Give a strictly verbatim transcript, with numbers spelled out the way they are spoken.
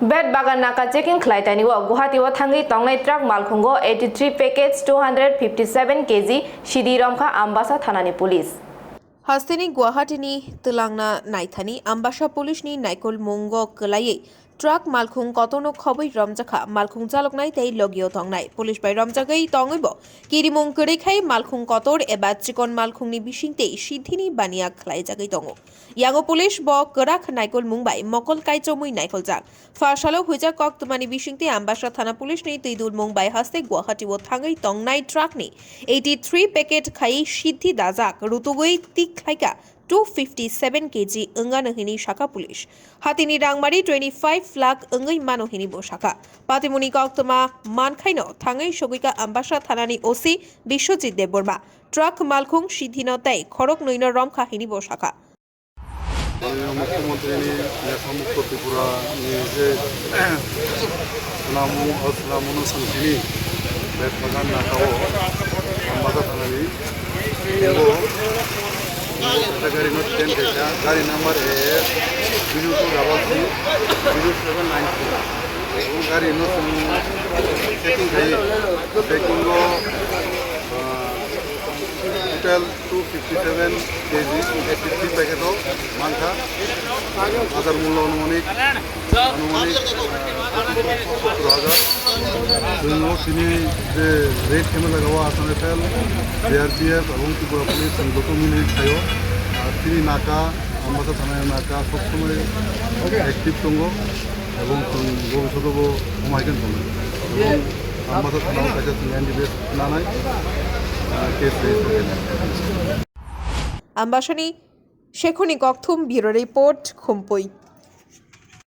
Bet bagan naka checking khlai tani o Guwahati o thangwi tongnai truck malkhungo eighty three package two hundred fifty seven K G sidi romkha Ambasa thanani police. Hasteni Guwahati ni twlangna naithani Ambasa police ni naikol mungo kwlaiwi truck malkhung kotorno khobwi romjakha, malkhung chaloknai tei logio tongnai police bai romjagwi tongwibo kirimung kwrwi khai malkhung kotor eba chikon malkhungni bisingtwi sidhini baniya khlaijagwi tongo. Yango police bo kwrak naikolmung bai mokol kaichomwi naikoljak. Pha salo huijak koktwmani bisingtwi Ambasa thana police ni twi dulmung bai haste Guwahati o thangwi tongnai truck ni eighty three packet khai sidhi dajak rutugwi tik khlaika two fifty seven K G wngano hini saka police. Hatini rangmari twenty five lakh wngwi mano hini bo saka. Patimuni koktwma mankhaino thangwi sogwika Ambasa thanani O C Biswajit Debbarma. Truck malkhung sidhino tei khorok nwino romkha hini bo saka. Mananiya Mukhyamantri ni Nesha Mukto Tripura ni je swnamung, o swnamung no songchini Betbagan naka o Ambasa thana ni tongo. Ekta gari no ten kaisa, gari number A S zero two double three zero seven nine three. O gari no chwng checking khai, checking o, ah, total two fifty seven K G eighty three packet o mankha. Bazar mullo anumanik, anumanik, ah, sottor hajar. Chwng o chini je raid khaima jaga o Assam Rifle, C R P F ebong Tripura Police chwng joto mili khaio. Ar chini naka, Ambasa thana naka sob somoi active tongo. Ebong chwng bobiswt bo hamai khe tongo. Ebong Ambasa thana o kaisa chwng N D B S nanai, ah, case register khainai. Ambasani Shekhuni Kokthum, Bureau Report, Khumpui.